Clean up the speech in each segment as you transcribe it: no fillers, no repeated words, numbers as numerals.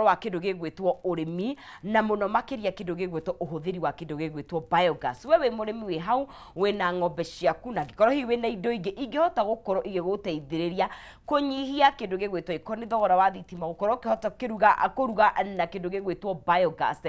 Wa kĩndũ gĩgwĩtwo ũrĩmi na mũno makĩria kĩndũ gĩgwĩtwo ũhũthĩri wa kĩndũ gĩgwĩtwo biogas. We wĩ mũrĩmi wĩ hau wĩna ng'ombe ciaku na angĩkorwo hihi wĩna indo ingĩ ingĩhota gũkorwo igĩgũteithĩrĩria kũnyihia kĩndũ gĩgwĩtwo ĩkorwo nĩ thogora wa thitima, gũkorwo ũkĩhota kũruga na kĩndũ gĩgwĩtwo biogas,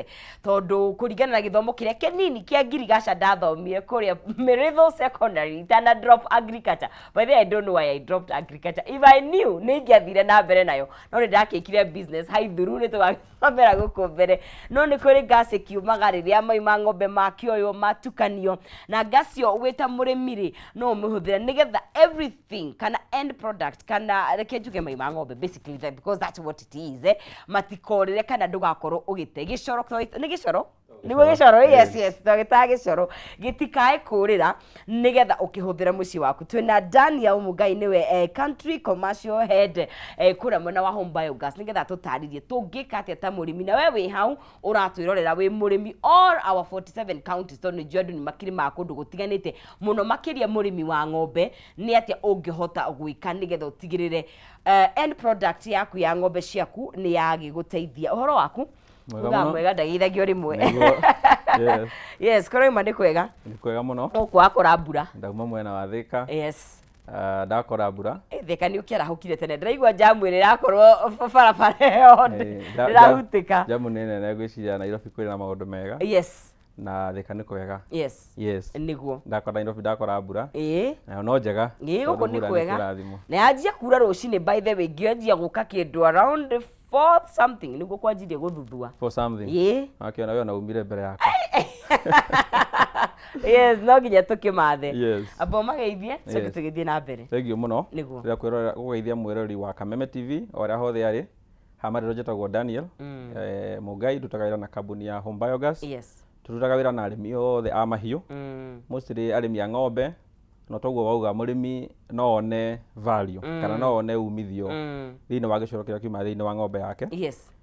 tondũ kũringana na gĩthomo kĩrĩa kĩnini kĩa ngirigaca ndathomire kũrĩa Mĩrĩthũ Secondary itana drop agriculture. By the way, I don't know why I dropped agriculture. If I knew, nĩ ingĩathire na mbere nayo, no nĩ ndakĩkire business haithuru nĩ tũgathomera gũkũ mbere. No nĩ kũrĩ gas ĩkiumaga rĩrĩa mai ma ng'ombe makĩoywo matukanio na gas ĩyo. Wĩ ta mũrĩmi rĩ, no ũmĩhũthĩre nĩgetha everything kana end product, kana reke njuge mai ma ng'ombe basically, because that's what it is, eh, matikorĩre kana ndũgakorwo ũgĩte gĩcoro. Nĩ gĩcoro, nĩguo gĩcoro. Yes, twagĩtaga gĩcoro gĩtikae kũrĩra nĩgetha ũkĩhũthĩra mũciĩ waku. Twĩna Daniel Mugai, nĩwe country commercial head kũrĩa mwena wa Home Biogas, nĩgetha tũtarĩrie tũngĩka atĩa ta mũrĩmi. Na we wĩ hau ũratwĩrorera wĩ mũrĩmi, all our 47 counties, tondũ nĩ njũĩ andũ nĩ makĩrĩmaga kũndũ gũtiganĩte, mũno makĩria mũrĩmi wa ng'ombe, nĩ atĩa ũngĩhota gwĩka nĩgetha ũtigĩrĩre end product yaku ya ng'ombe ciaku nĩ yagĩgũteithia? Ũhoro waku? Mwega Uga mũno. Mwega, ndageithagio rĩmwe. Nĩguo. Yes. Yes, kũroima nĩ kwega. Nĩ kwega mũno. Gũkũ wakora mbura? Ndauma mwena wa Thika. Yes. Ah, ndakora mbura. Eh, Thika nĩ ũkĩarahũkire tene. Ndĩraigua jamu ĩrĩa ĩrakorwo barabara ĩyo Eh, ndĩrahutĩka. Jamu nĩ nene. Ngwĩciria Nairobi kwĩna na maũndũ mega. Na Thika nĩ kwega. Yes. Nĩguo. Ndakora Nairobi ndakora mbura. Nayo no njega. Ĩĩ, gũkũ tondũ nĩ mbura kwega. Kĩrathimo. Na yanjia kura rũcinĩ. By the way, ngĩanjia gũka kĩndũ around 4 something nĩguo kwanjirie gũthuthua. For something. Ĩĩ. Wakĩona we ona umire mbere yakwa. Yes, no nginya tũkĩmathe. Yes. Amba ũmageithie, coke tũgĩthiĩ na mbere. Thank you mũno. Nĩguo. Rĩrĩa kwĩrorera gũgeithia mwĩroreri wa Kameme TV o ũrĩa hothe arĩ. Hamarĩro njĩtagwo Daniel Mũngai, ndutaga wĩra na kambuni ya Home Biogas. Tũrutaga wĩra na arĩmi othe a mahiũ, mostly arĩmi a ng'ombe. No toguo wauga, mũrĩmi no one value kana no one umithio thĩinĩ wa gĩcoro kĩrĩa kiuma thĩinĩ wa ng'ombe yake.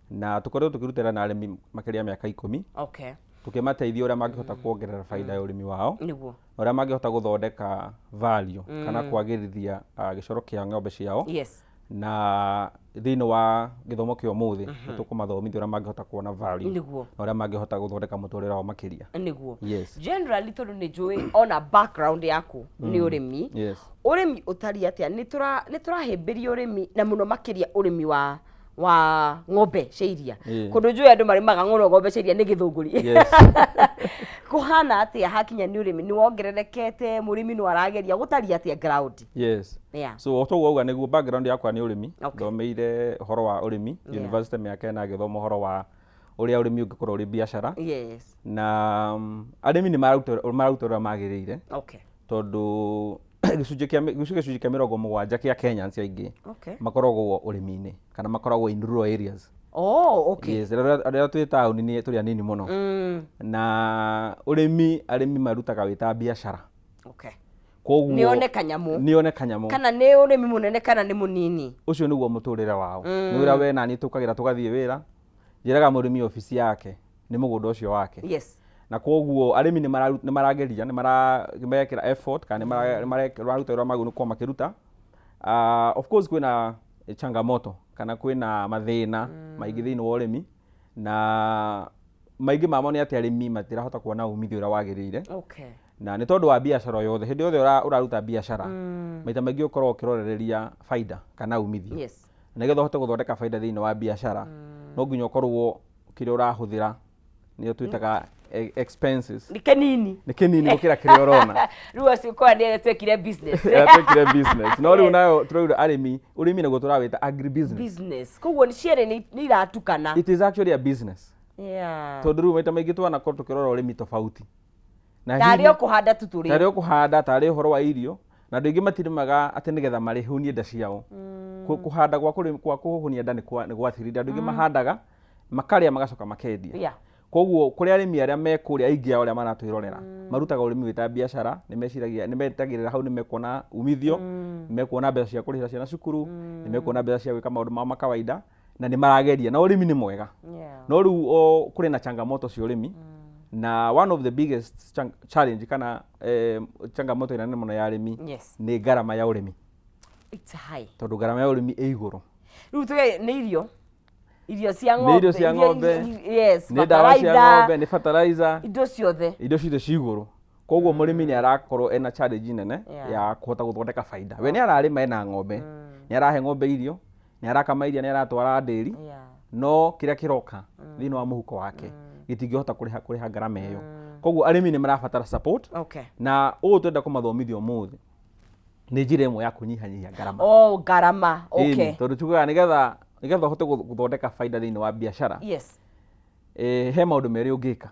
Na tũkoretwo tũkĩrutĩra na arĩmi makĩria ya mĩaka 10, tũkĩmateithia ũrĩa mangĩhota kuongerera baida ya ũrĩmi wao, na ũrĩa mangĩhota gũthondeka value kana kwagĩrithia gĩcoro kĩa ng'ombe ciao. Na thĩinĩ wa gĩthomo kĩa ũmũthĩ nĩ tũkũmathomithia ũrĩa mangĩhota kuona value na ũrĩa mangĩhota gũthondeka mũtũrĩre wao makĩria. Yes. Generally, tondũ nĩ njũĩ ona background yaku nĩ ũrĩmi, ũrĩmi ũtariĩ atĩa? Nĩ tũrahĩmbĩria ũrĩmi, na mũno makĩria ũrĩmi wa ng'ombe cia iria? Kũndũ njũĩ andũ marĩmaga mũno ng'ombe cia iria nĩ Gĩthũngũri. Kũhana atĩa hakinya nĩ ũrĩmi? Nĩ wongererekete? Mũrĩmi no arageria? Gũtariĩ atĩa ground? Yes. So o toguo wauga nĩguo, background yakwa nĩ ũrĩmi. Thomeire ũhoro wa ũrĩmi university mĩaka 4, ngĩthoma ũhoro wa ũrĩa ũrĩmi ũngĩkorwo ũrĩ biacara. Na arĩmi nĩ mararuta ũrĩa magĩrĩire, tondũ gĩcunjĩ kĩa 70 kĩa Kenyans aingĩ makoragwo ũrĩmi-inĩ kana makoragwo in rural areas. Yes, arĩa twĩ taũni nĩ tũrĩ anini mũno. Na ũrĩmi, arĩmi marutaga wĩ ta biacara. Koguo Nĩ one kanyamũ. Nĩ one kanyamũ. Kana nĩ ũrĩmi mũnene kana nĩ mũnini. Ũcio nĩguo mũtũrĩre wao. Nĩ ũrĩa we nani tũkagĩra tũgathiĩ wĩra. Njĩraga mũrĩmi obici yake nĩ mũgũnda ũcio wake. Na koguo arĩmi nĩ marageria, nĩ marekĩra effort kana nĩ mararuta ũrĩa magĩrĩirwo gũkorwo makĩruta. Of course kwĩna changamoto kana kwĩna mathĩna maingĩ thĩinĩ wa ũrĩmi, na maingĩ mamo nĩ atĩ arĩmi matirahota kuona umithio ũrĩa wagĩrĩire. Na nĩ tondũ wa biacara yothe, hĩndĩ yothe ũraruta biacara, maita maingĩ ũkoragwo ũkĩrorereria baida kana umithio. Na nĩgetha ũhote gũthondeka baida thĩinĩ wa biacara, no nginya ũkorwo kĩrĩa ũrahũthĩra, nĩyo twĩtaga expenses, Nĩ kĩnini. Nĩ kĩnini gũkĩra kĩrĩa ũrona. Rĩu acio kwa nĩ arĩa twekire business. Ĩrĩa twekire business. No rĩu nayo tũrauga arĩmi, ũrĩmi naguo tũrawĩta agri business. Business, koguo nĩ cierĩ nĩ iratukana. It is actually a business, tondũ rĩu maita maingĩ twanakorwo tũkĩrora ũrĩmi tofauti na tarĩ hihi o kũhanda tu tũrĩ. Tarĩ o kũhanda, tarĩ ũhoro wa irio, na andũ aingĩ matirĩmaga atĩ nĩgetha marĩhũnie nda ciao. Kũhanda kwa kũhũnia nda nĩ gwathirire. Andũ aingĩ mahandaga makarĩa, magacoka makendia. Koguo kũrĩ arĩmi arĩa me kũrĩa, aingĩ ao arĩa maratwĩrorera marutaga ũrĩmi wĩ ta biacara. Nĩ meciragia, nĩ metagĩrĩra hau nĩ mekuona umithio, nĩ mekuona mbeca cia kũrĩhĩra ciana cukuru, nĩ mekuona mbeca cia gwĩka maũndũ mao ma kawaida, na nĩ marageria na ũrĩmi nĩ mwega. No rĩu o kũrĩ na changamoto cia ũrĩmi, na one of the biggest challenge kana changamoto ĩrĩa nene mũno ya arĩmi nĩ ngarama ya ũrĩmi. It's high. Tondũ ngarama ya ũrĩmi ĩ igũrũ. Rĩu tuge nĩ irio. Irio cia Nĩ ng'ombe. Irio cia ng'ombe, Yes, nĩ ndawa cia fertilizer, ng'ombe, nĩ fertilizer, indo ciothe. Indo ciothe ci igũrũ. Koguo mũrĩmi nĩ arakorwo ena challenge nene ya kũhota gũthondeka baida. We nĩ ararĩma, ena ng'ombe, nĩ arahe ng'ombe irio, nĩ arakama iria, nĩ aratwara ndĩri, no kĩrĩa kĩroka thĩinĩ wa mũhuko wake gĩtingĩhota kũrĩha ngarama ĩyo. Koguo arĩmi nĩ marabatara support, na ũũ twenda kũmathomithia ũmũthĩ nĩ njĩra ĩmwe ya kũnyihanyihia ngarama. Oh, ngarama. Ĩni, tondũ tugaga nĩgetha ũhote gũthondeka baida thĩinĩ wa biacara, he maũndũ merĩ ũngĩka.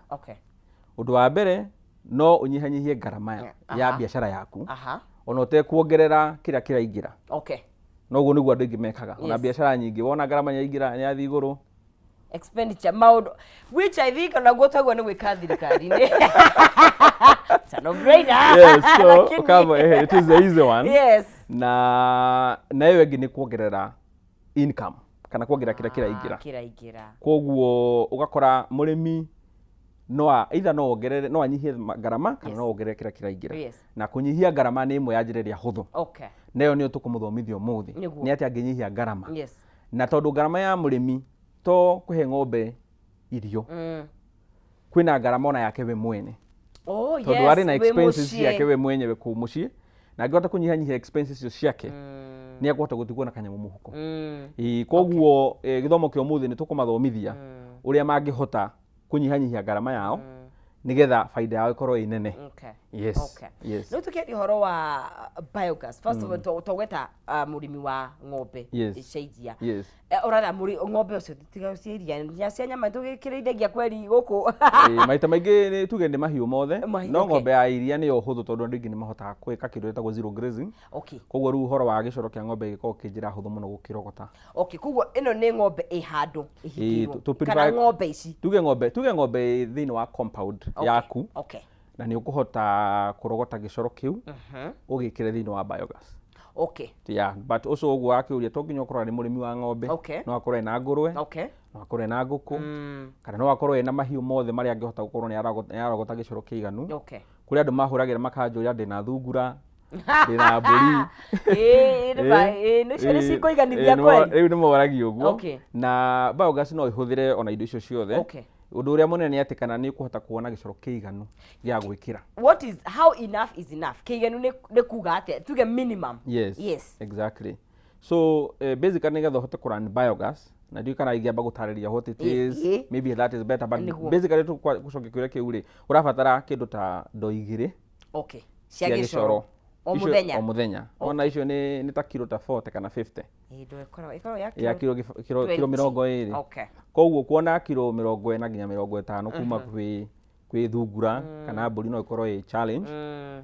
Ũndũ wa mbere, no ũnyihanyihie ngarama ya biacara yaku ona ũtekuongerera kĩrĩa kĩraingĩra. Noguo nĩguo andũ aingĩ mekaga ona biacara nyingĩ, wona ngarama nĩyaingĩra, nĩyathiĩ igũrũ. Expenditure maũndũ, which I think onaguo taguo nĩ gwĩka thirikari-inĩ. It's a no-brainer. Yes, so Lakini- ukama, it is the easy one. Na ĩyo ĩngĩ nĩ kuongerera income kana kuongerera kĩrĩa kĩraingĩra. Ah, kĩraingĩra. Koguo ũgakora mũrĩmi no either no ongerere, no anyihie ngarama kana no ongerere kĩrĩa kĩraingĩra. Na kũnyihia ngarama nĩ ĩmwe ya njĩra ĩrĩa hũthũ, nayo nĩyo tũkũmũthomithia ũmũthĩ, nĩ atĩ angĩnyihia ngarama. Na tondũ ngarama ya mũrĩmi to kũhe ng'ombe irio, kwĩna ngarama ona yake we mwene, tondũ arĩ na wĩ expenses mũciĩ. Ciake we mwenyewe kũu mũciĩ, na angĩhota kũnyihanyihia expenses icio ciake, nĩ ekũhota gũtigwo na kanyamũ mũhuko. Ĩĩ, koguo gĩthomo kĩa ũmũthĩ nĩ tũkũmathomithia ũrĩa mangĩhota kũnyihanyihia ngarama yao nĩgetha baida yao ĩkorwo ĩ nene. Yes. Rĩu tũkĩaria ũhoro wa biogas, first of all twagweta mũrĩmi wa ng'ombe cia iria. Ũratha ng'ombe ũcio tiga cia iria, nginya cia nyama tũgĩkĩrĩithagia kweri gũkũ? Ĩĩ, maita maingĩ nĩ tuge nĩ mahiũ mothe, no ng'ombe ya iria nĩyo hũthũ, tondũ andũ aingĩ nĩ mahotaga gwĩka kĩndũ gĩtagwo zero grazing. Koguo rĩu ũhoro wa gĩcoro kĩa ng'ombe gĩkoragwo kĩ njĩra hũthũ mũno gũkĩrogota. Okay, koguo ĩno nĩ ng'ombe ĩ handũ ĩhingĩirwo, kana ng'ombe ici? Tuge ng'ombe ĩ thĩinĩ wa compound yaku, na nĩ ũkũhota kũrogota gĩcoro kĩu ũgĩkĩre thĩinĩ wa biogas. Yeah, but ũcio ũguo wakĩũria, to nginya ũkorwo arĩ mũrĩmi wa ng'ombe. No akorwo ena ngũrwe, no akorwo ena ngũkũ, kana no akorwo ena mahiũ mothe marĩa angĩhota gũkorwo nĩ ararogota gĩcoro kĩiganu. Kũrĩ andũ mahũragĩra makanjũria, ndĩna thungura, ndĩna mbũri. Ĩĩ, nĩ ma- ĩĩ, nĩcio nĩ cikũiganithia kweli? Rĩu nĩ moragia ũguo. Na biogas no ĩhũthĩre ona indo icio ciothe. Ũndũ ũrĩa mũnene nĩ atĩ kana nĩ ũkũhota kuona gĩcoro kĩiganu gĩa gwĩkĩra. What is, how enough is enough? Kĩiganu nĩ kuga atĩa? Tuge minimum. Yes. Exactly. So basically, nĩgetha ũhote kũrun biogas, na ndiũĩ kana ingĩamba gũtarĩria what it is, maybe that is better, but basically tũgũcokia kĩũria kĩu rĩ, ũrabatara kĩndũ ta ndoo 2 Cia cia gĩcoro gĩcoro. O Icio- mũthenya? O mũthenya. Ona icio nĩ ta kiro ta 40 kana 50. Ĩĩ, ndoo ĩkoragwo ya ya kiro 20. 20. Koguo kuona kiro 40 nginya 50 kuma kwĩ thungura kana mbũri no ĩkorwo ĩ challenge.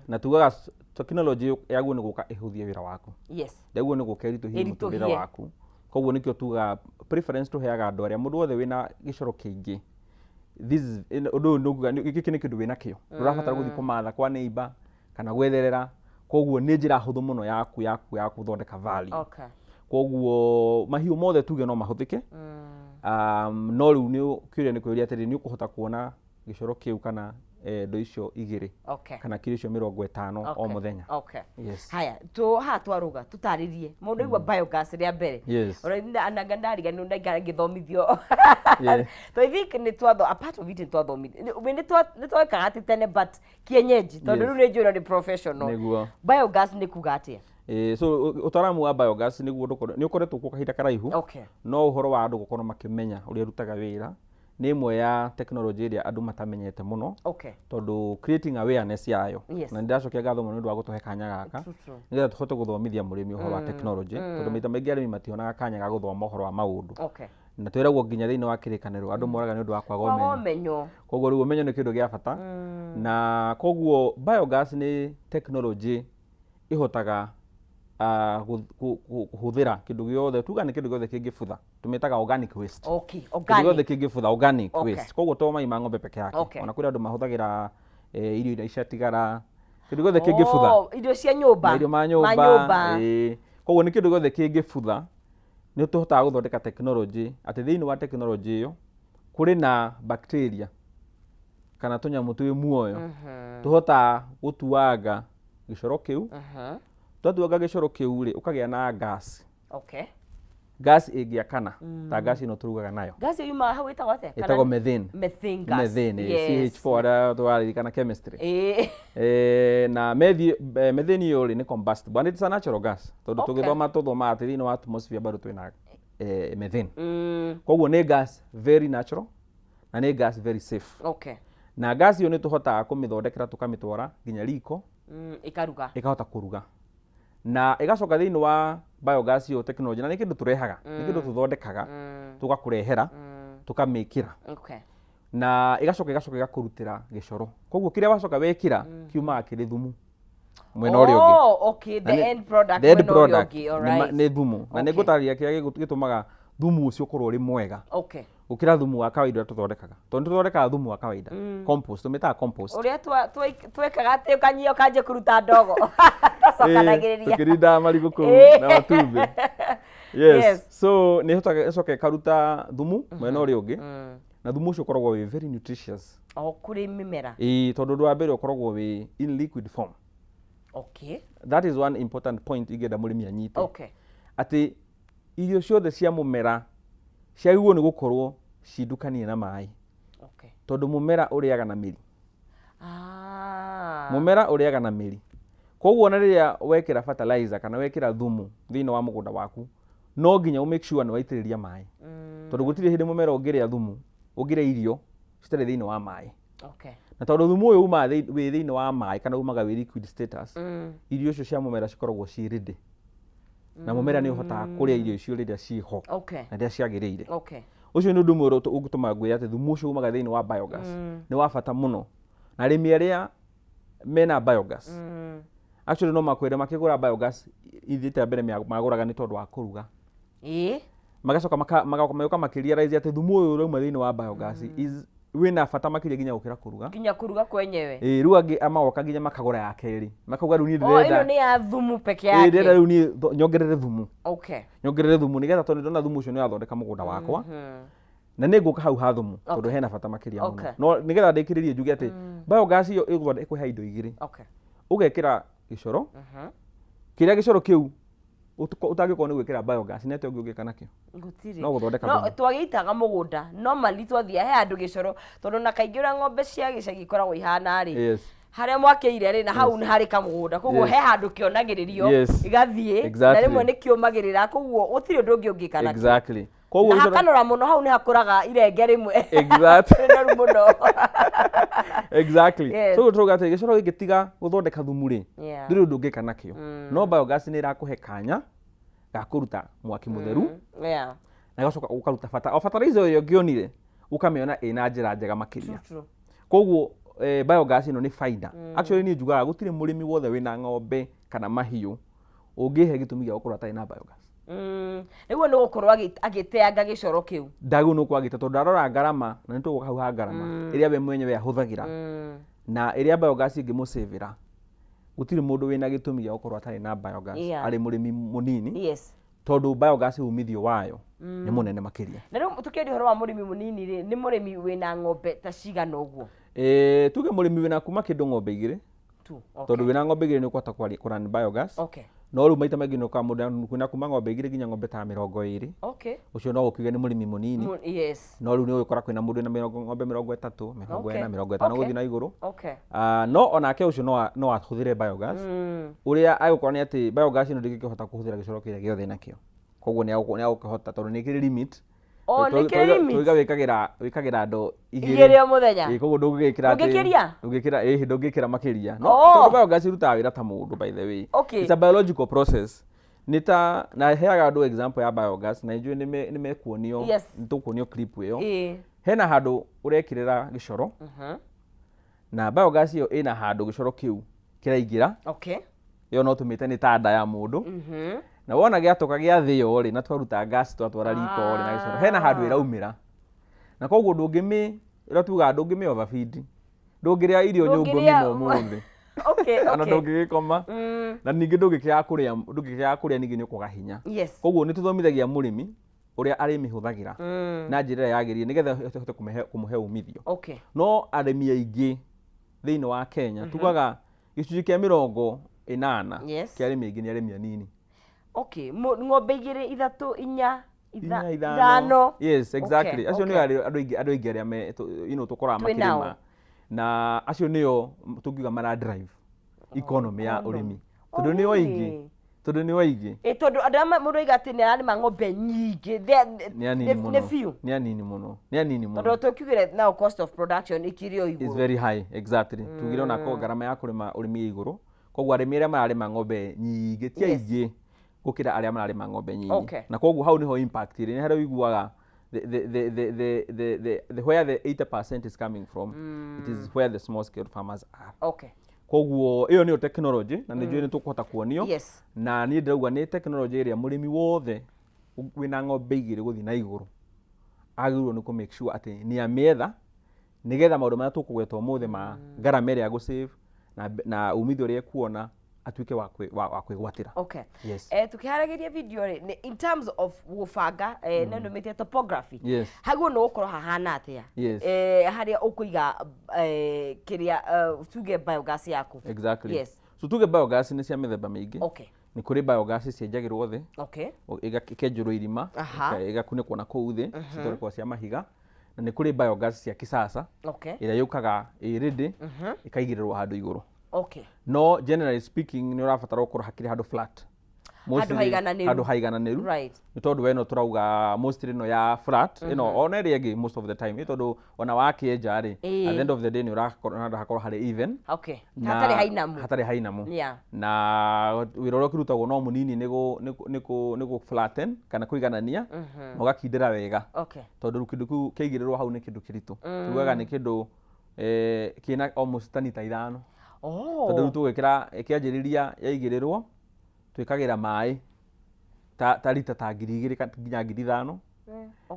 Na tugaga technology yaguo nĩ gũka ĩhũthie wĩra waku, yaguo nĩ gũka ĩritũhie mũtũrĩre Ĩritũhie. waku. Koguo nĩkĩo tugaga preference tũheaga andũ arĩa, mũndũ wothe wĩna gĩcoro kĩingĩ, this is ũndũ ũyũ nĩ kuga gĩkĩ nĩ kĩndũ wĩnakĩo, ndũrabatara gũthiĩ kũmatha kwa neighbor kana gwetherera. Koguo nĩ njĩra hũthũ mũno yaku ya gũthondeka value. Koguo mahiũ mothe tuge no mahũthĩke, no rĩu nĩ kĩũria nĩ kwĩũria atĩrĩrĩ, nĩ ũkũhota kuona gĩcoro kĩu kana ndoo icio 2 kana kiro icio 50 o mũthenya? Yes. Haya, tu haha twaruga, tutarĩrie mũndũ aigua biogas rĩa mbere. Ona anga ndariganĩrwo ndaikara ngĩthomithio. So I think nĩ twatho, a part of it nĩ twathomithio, nĩ twekaga atĩ tene, but kienyeji, tondũ rĩu nĩ njũĩ nĩ professional. Biogas nĩ kuga atĩa? So ũtaaramu wa biogas nĩguo nĩ ũkoretwo kuo kahinda karaihu, no ũhoro wa andũ gũkorwo makĩmenya ũrĩa ĩrutaga wĩra nĩ ĩmwe ya tekinoronjĩ ĩrĩa andũ matamenyete mũno, tondũ creating awareness yayo, na nĩ ndĩracokia ngatho mũno nĩ ũndũ wa gũtũhe kanya gaka True, true. nĩgetha tũhote gũthomithia mũrĩmi ũhoro wa tekinoronjĩ, tondũ maita maingĩ arĩmi mationaga kanya ga gũthoma ũhoro wa maũndũ. Na twĩragwo nginya thĩinĩ wa kĩrĩkanĩro andũ moraga nĩ ũndũ wa kwaga Kwaga ũmenyo. Ũmenyo. Koguo rĩu ũmenyo nĩ kĩndũ gĩa bata, na koguo biogas nĩ tekinoronjĩ ĩhotaga kũhũthĩra kĩndũ gĩothe, tuga nĩ kĩndũ gĩothe kĩngĩbutha, tũmĩtaga organic waste. Kĩndũ gĩothe Organic. kĩngĩbutha, organic waste. Koguo to mai ma ng'ombe peke yake, ona kũrĩ andũ mahũthagĩra irio iria ciatigara, kĩndũ gĩothe kĩngĩbutha. Oh, irio cia nyũmba. Mairio ma nyũmba. Nyũmba. Ĩĩ. Koguo nĩ kĩndũ gĩothe kĩngĩbutha, nĩ tũhotaga gũthondeka tekinoronjĩ atĩ thĩinĩ wa tekinoronjĩ ĩyo kũrĩ na bacteria kana tũnyamũ twĩ muoyo tũhotaga gũtuanga gĩcoro kĩu. Twatuanga gĩcoro kĩu rĩ, ũkagĩa na gas. Gas ĩngĩakana ta gas ĩno tũrugaga nayo, Gas ĩyo yumaga hau ĩtagwo atĩa? Kana- ĩtagwo methane. Methane gas. Methane, Yes. CH4, arĩa tũraririkana chemistry. Na methane ĩyo rĩ, nĩ combustible and it's a natural gas, tondũ tũgĩthoma tũthomaga atĩ thĩinĩ wa atmosphere bado twĩna methane. Koguo nĩ gas very natural na nĩ gas very safe. Na gas ĩyo nĩ tũhotaga kũmĩthondekera, tũkamĩtwara nginya riko, Ĩkaruga. Ĩkahota kũruga na ĩgacoka thĩinĩ wa biogas ĩyo technology, na nĩ kĩndũ tũrehaga, nĩ kĩndũ tũthondekaga, tũgakũrehera, tũkamĩkĩra, na ĩgacoka ĩgakũrutĩra gĩcoro. Koguo kĩrĩa wacoka wekĩra kiumaga kĩrĩ thumu mwena ũrĩa ũngĩ. Oh, okay, Na the end product the end mwena ũrĩa product ũngĩ, alright. nĩ thumu, na nĩ ngũtarĩria kĩrĩa gĩtũmaga thumu ũcio ũkorwo ũrĩ mwega gũkĩra thumu wa kawaida ũrĩa tũthondekaga, tondũ nĩ tũthondekaga thumu wa kawaida, compost, tũmĩtaga compost. Ũrĩa twekaga atĩ ũkanyia ũkanjia kũruta ndogo twacokanagĩrĩria. Tũkĩrindaga marigũ kũu na matumbĩ, yes. So nĩ ĩhotaga, ĩcoka ĩkaruta thumu mwena ũrĩa ũngĩ, na thumu ũcio ũkoragwo wĩ very nutritious O kũrĩ mĩmera. Ĩĩ, tondũ ũndũ wa mbere ũkoragwo wĩ in liquid form. That is one important point ingĩenda mũrĩmi anyite, atĩ irio ciothe cia mũmera ciagĩrĩirwo nĩ gũkorwo cindukanie na maĩ, tondũ mũmera ũrĩaga na mĩri. Mũmera ũrĩaga na mĩri, koguo ona rĩrĩa wekĩra fertilizer kana wekĩra thumu thĩinĩ wa mũgũnda waku, no nginya ũ make sure nĩ waitĩrĩria maĩ, tondũ gũtirĩ hĩndĩ mũmera ũngĩrĩa thumu, ũngĩrĩa irio citarĩ thĩinĩ wa maĩ. Na tondũ thumu ũyũ umaga wĩ thĩinĩ wa maĩ, kana umaga wĩ liquid status, irio icio cia mũmera cikoragwo ciĩ ready, na mũmera nĩ ũhotaga kũrĩa irio icio rĩrĩa ciĩho na rĩrĩa ciagĩrĩire. Ũcio nĩ ũndũ ũmwe ũrĩa ũngĩtũma ngwĩre atĩ thumu ũcio umaga thĩinĩ wa biogas nĩ wa bata mũno, na arĩmi arĩa mena biogas actually no makwĩre makĩgũra biogas ithiĩte mbere magũraga nĩ tondũ wa kũruga, magacoka magoka makĩrealize atĩ thumu ũyũ ũrauma thĩinĩ wa biogas is wĩna bata makĩria nginya gũkĩra kũruga. Nginya kũruga kwenyewe. Ĩĩ, rĩu angĩ magoka nginya makagũra ya kerĩ, makauga rĩu niĩ Oh, ĩno ndĩrenda nĩ ya thumu peke ĩĩ, ndĩrenda yake. rĩu niĩ nyongerere thumu, nyongerere thumu nĩgetha, tondũ ndona thumu ũcio nĩ ũrathondeka mũgũnda wakwa, na nĩ ngũka hau ha thumu tondũ hena bata makĩria mũno. No nĩgetha ndĩkĩrĩrie njuge atĩ biogas ĩyo ĩkũhe indo igĩrĩ. Ũgekĩra gĩcoro, kĩrĩa gĩcoro kĩu ũtangĩkorwo nĩ gwĩkĩra biogas, nĩ atĩa ũngĩ ũngĩka nakĩo? Gũtirĩ. No gũthondeka No thumu. twagĩitaga mũgũnda normally, twathiĩ he handũ gĩcoro, tondũ na kaingĩ ũrĩa ng'ombe cia gĩcagi ikoragwo ihana rĩ, harĩa mwakĩire rĩ, na hau nĩ harĩ kamũgũnda, koguo he handũ kĩonagĩrĩrio, igathiĩ na rĩmwe nĩ kĩũmagĩrĩra, koguo gũtirĩ ũndũ ũngĩ ũngĩka nakĩo. Koguo Na gĩcoro- hakanora mũno, hau nĩ hakũraga irenge rĩmwe rĩnoru mũno. So tũrauga atĩ gĩcoro gĩngĩtiga gũthondeka thumu rĩ, ndũrĩ ũndũ ũngĩka nakĩo. No biogas nĩ ĩrakũhe kanya ga kũruta mwaki mũtheru, na ĩgacoka ũkaruta bata o fertilizer ĩyo ũngĩonire, ũkamĩona ĩna njĩra njega makĩria. True, true. Koguo biogas ĩno nĩ baida. Actually niĩ njugaga gũtirĩ mũrĩmi wothe wĩna ng'ombe kana mahiũ ũngĩhe gĩtũmi gĩa gũkorwo atarĩ na biogas. Nĩguo nĩ gũkorwo agĩteanga gĩcoro kĩu. Ndagĩrĩirwo nĩ gũkorwo agĩte, tondũ ndarora ngarama, na nĩ tũgũka hau ha ngarama ĩrĩa we mwenyewe ahũthagĩra na ĩrĩa biogas ĩngĩmũcĩvĩra, gũtirĩ mũndũ wĩna gĩtũmi gĩa gũkorwo atarĩ na biogas arĩ mũrĩmi mũnini, tondũ biogas umithio wayo nĩ mũnene makĩria. Na rĩu tũkĩaria ũhoro wa mũrĩmi mũnini rĩ, nĩ mũrĩmi wĩna ng'ombe ta cigana ũguo? Tuge mũrĩmi wĩna kuma kĩndũ ng'ombe igĩrĩ, Tu. Tondũ wĩna ng'ombe igĩrĩ nĩ ũkũhota kũrun biogas. No rĩu maita maingĩ nĩ ũkoraga mũndũ kwĩna kuma ng'ombe igĩrĩ nginya ng'ombe ta 20. Ũcio no ũkiuge nĩ mũrĩmi mũnini. No rĩu nĩ ũgũkora kwĩna mũndũ wĩna ng'ombe 30, 40, 50 gũthiĩ na igũrũ. Ah, no onake ũcio no ahũthĩre biogas. Ũrĩa agũkorwo nĩ atĩ biogas ĩno ndĩngĩkĩhota kũhũthĩra gĩcoro kĩrĩa gĩothe nakĩo, koguo nĩ agũkĩhota tondũ nĩ kĩrĩ limit. Oh, nĩ kĩrĩ limit? Tũiga wĩkagĩra ndoo igĩrĩ. Igĩrĩ o mũthenya. Ĩĩ, koguo ndũngĩgĩkĩra atĩ- Ndũngĩkĩria? Ndũngĩkĩra, ĩĩ, ndũngĩkĩra makĩria. No tondũ biogas ĩrutaga wĩra ta mũndũ, by the way. It's a biological process. Nĩ ta na heaga andũ example ya biogas, na njũĩ nĩ mekuonio, nĩ tũkuonio clip ĩyo. Hena handũ ũrekĩrĩra gĩcoro, na biogas ĩyo ĩna handũ gĩcoro kĩu kĩraingĩra. Ĩyo no tũmĩte nĩ ta nda ya mũndũ. Na wona gĩatoka gĩathĩo rĩ, na twaruta gas twatwara riko rĩ, na gĩcoro hena handũ ĩraumĩra, na koguo ndũngĩmĩ, ũrĩa tugaga, ndũngĩmĩ overfeed, ndũngĩrĩa irio nyũngũ Ndũngĩrĩa- ng'ima ũmũthĩ, ona ndũngĩgĩkoma, na ningĩ ndũngĩkĩaga kũrĩa, ningĩ nĩ ũkwaga hinya. Koguo nĩ tũthomithagia mũrĩmi ũrĩa arĩmĩhũthagĩra na njĩra ĩrĩa yagĩrĩire nĩgetha ĩhote kũmũhe umithio. No arĩmi aingĩ thĩinĩ wa Kenya, tugaga gĩcunjĩ kĩa 80 kĩa arĩmi aingĩ nĩ arĩmi anini. Okay. Ng'ombe igĩrĩ, ithatũ, inya. Inya, ithano. Ithano. Yes, exactly. Acio nĩo andũ aingĩ arĩa me tũkoraga Twĩ nao. makĩrĩma, na acio nĩo tũngiuga mara drive economy ya Economy. ũrĩmi, tondũ nĩo aingĩ, tondũ nĩo aingĩ. Ĩ, tondũ andũ arĩa mũndũ aiga atĩ nĩ ararĩma ng'ombe nyingĩ Nĩ anini nĩ mũno. Few. Nĩ anini mũno, nĩ anini mũno. Tondũ tũkiugire now cost of production ĩkĩrĩ o Is igũrũ. very high, exactly. Tugire onako ngarama ya kũrĩma ũrĩmi ĩ igũrũ, koguo arĩmi arĩa mararĩma ng'ombe nyingĩ ti aingĩ gũkĩra arĩa mararĩma ng'ombe nyinyi. Na koguo hau nĩho impact ĩrĩ, nĩ harĩa ũiguaga the where the 80% is coming from. It is where the small scale farmers are. Koguo ĩyo nĩyo technology, na nĩ njũĩ nĩ tũkũhota kuonio. Na niĩ ndĩrauga nĩ technology ĩrĩa mũrĩmi wothe wĩna ng'ombe 2 gũthiĩ na igũrũ agĩrĩirwo nĩ kũ make sure atĩ nĩ amĩetha, nĩgetha maũndũ marĩa tũkũgweta ũmũthĩ ma ngarama ĩrĩa gũ save na umithio ũrĩa ekuona atuĩke wa kwĩgwatĩra. Yes. Tukiharagĩria video rĩ, in terms of gũbanga, nĩ ndũmĩte topography, haguo nĩ gũkorwo hahana atĩa? Harĩa ũkũiga, kĩrĩa, tuge biogas yaku. Exactly. So tuge biogas nĩ cia mĩthemba mĩingĩ. Nĩ kũrĩ biogas cienjagĩrwo thĩ, ĩkenjũrwo irima, ĩgakunĩkwo na kũu thĩ, cithondekwo cia mahiga, na nĩ kũrĩ biogas cia kisasa ĩrĩa yũkaga ĩ ready, ĩkaigĩrĩrwo handũ igũrũ. No generally speaking, nĩ ũrabatara gũkorwo hakĩrĩ handũ flat. Handũ haigananĩru. Handũ haigananĩru. Nĩ tondũ we ĩno tũrauga mostly ĩno ya flat ĩno, ona ĩrĩa ĩngĩ most of the time, nĩ tondũ ona wakĩenja rĩ, at the end of the day nĩ ũrakorwo handũ hakorwo harĩ even. Hatarĩ hainamu. Hatarĩ hainamu. Na wĩra ũrĩa ũkĩrutagwo no mũnini, nĩ gũ flatten kana kũiganania na ũgakindĩra wega, tondũ rĩu kĩndũ kĩu kĩaigĩrĩrwo hau nĩ kĩndũ kĩritũ. Tugaga nĩ kĩndũ kĩna almost tani ta 5, tondũ rĩu tũgwĩkĩra ĩkĩanjĩrĩria yaigĩrĩrwo, twĩkagĩra maĩ ta rita ta 2000 nginya 5000,